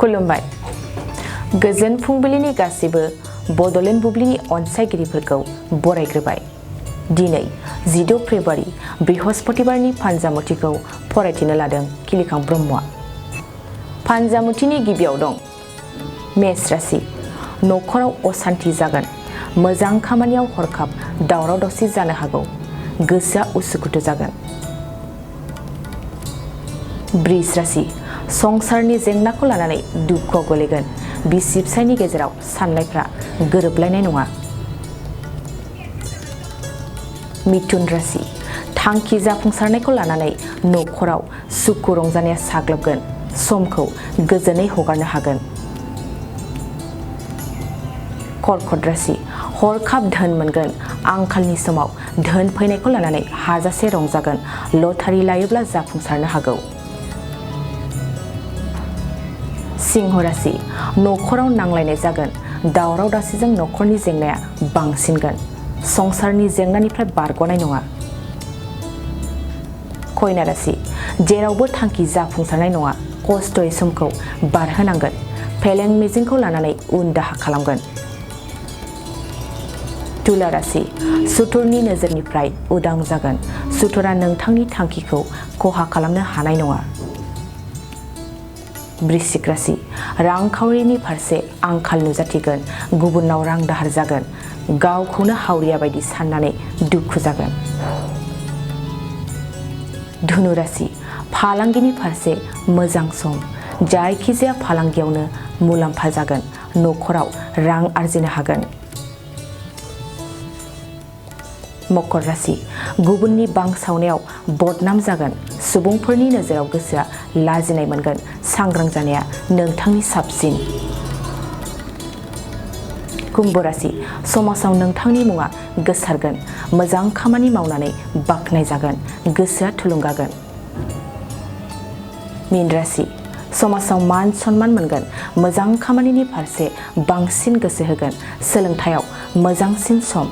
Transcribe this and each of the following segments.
खुलुमबाय गोजोन फुंबिलिनि गासिबो बड'लेण्ड बुब्लिनि अनसायगिरिफोरखौ बरायग्रोबाय। दिनै 16 फेब्रुवारि बृहस्पतिबारनि फानजामुथिखौ फरायथिनो लादों खिलिखां ब्रह्मआ। फानजामुथिनि गिबियाव दं मेष राशि। न'खराव असान्थि जागोन। मोजां खामानियाव हरखाब दावराव दावसि जानो हागौ। गोसोआ उसुखुथु जागोन। वृष राशि। संसारनि जेंनाखौ लानानै दुखुआव गोलैगोन। बिसि फिसायनि गेजेराव साननायफ्रा गोरोबलायनाय नङा। मिथुन राशि। थांखि जाफुंसारनायखौ लानानै न'खराव सुखु रंजानाया साग्लोबगोन। समखौ गोजोनै हगारनो हागोन। कर्कट राशि। हरखाब धोन मोनगोन। आंखालनि समाव धोन फैनायखौ लानानै हाजासे रंजागोन। लटारि लायोब्ला जाफुंसारनो हागौ। सिंह राशि। न'खराव नांलायनाय जागोन। दावराव दावसिजों न'खरनि जेंनाया बांसिनगोन। संसारनि जेंनानिफ्राय बारग'नाय नङा। कन्या राशि। जेरावबो थांखि जाफुंसारनाय नङा। खस्थ'यै समखौ बारहोनांगोन। फेलें मिजिंखौ लानानै उन दाहा खालामगोन। तुला राशि। सुथुरनि नोजोरनिफ्राय उदां जागोन। सुथुरा नोंथांनि थांखिखौ खहा खालामनो हानाय नङा। वृश्चिक राशि। रांखावरिनि फारसे आंखाल नुजाथिगोन। गुबुननाव रां दाहार जागोन। गावखौनो हावरिया बायदि साननानै दुखु जागोन। धनु राशि। फालांगिनि फारसे मोजां सम। जायखिजाया फालांगियावनो मुलाम्फा जागोन। न'खराव रां आरजिनो हागोन। मकर राशि। गुबुननि बांसावनायाव बदनाम जागोन। सुबुंफोरनि नोजोराव गोसोआ लाजिनाय मोनगोन। सांग्रां जानाया नोंथांनि साबसिन। कुम्भ राशि। समाजाव नोंथांनि मुङा गोसारगोन। मोजां खामानि मावनानै बाख्नाय जागोन। गोसोआ थुलुंगागोन। मीन राशि। समाजाव मान सन्मान मोनगोन। मोजां खामानिनि फारसे बांसिन गोसो होगोन। सोलोंथायाव मोजांसिन सम।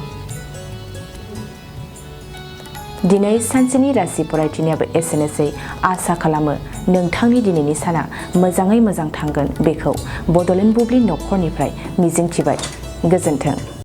दिनै सानसेनि राशि फरायथिनायाबो एसेनोसै। आसा खालामो नोंथांनि दिनैनि साना मोजाङै मोजां थांगोन। बेखौ बड'लेण्ड बुब्लि नखरनिफ्राय मिजिंथिबाय। गोजोन्थों।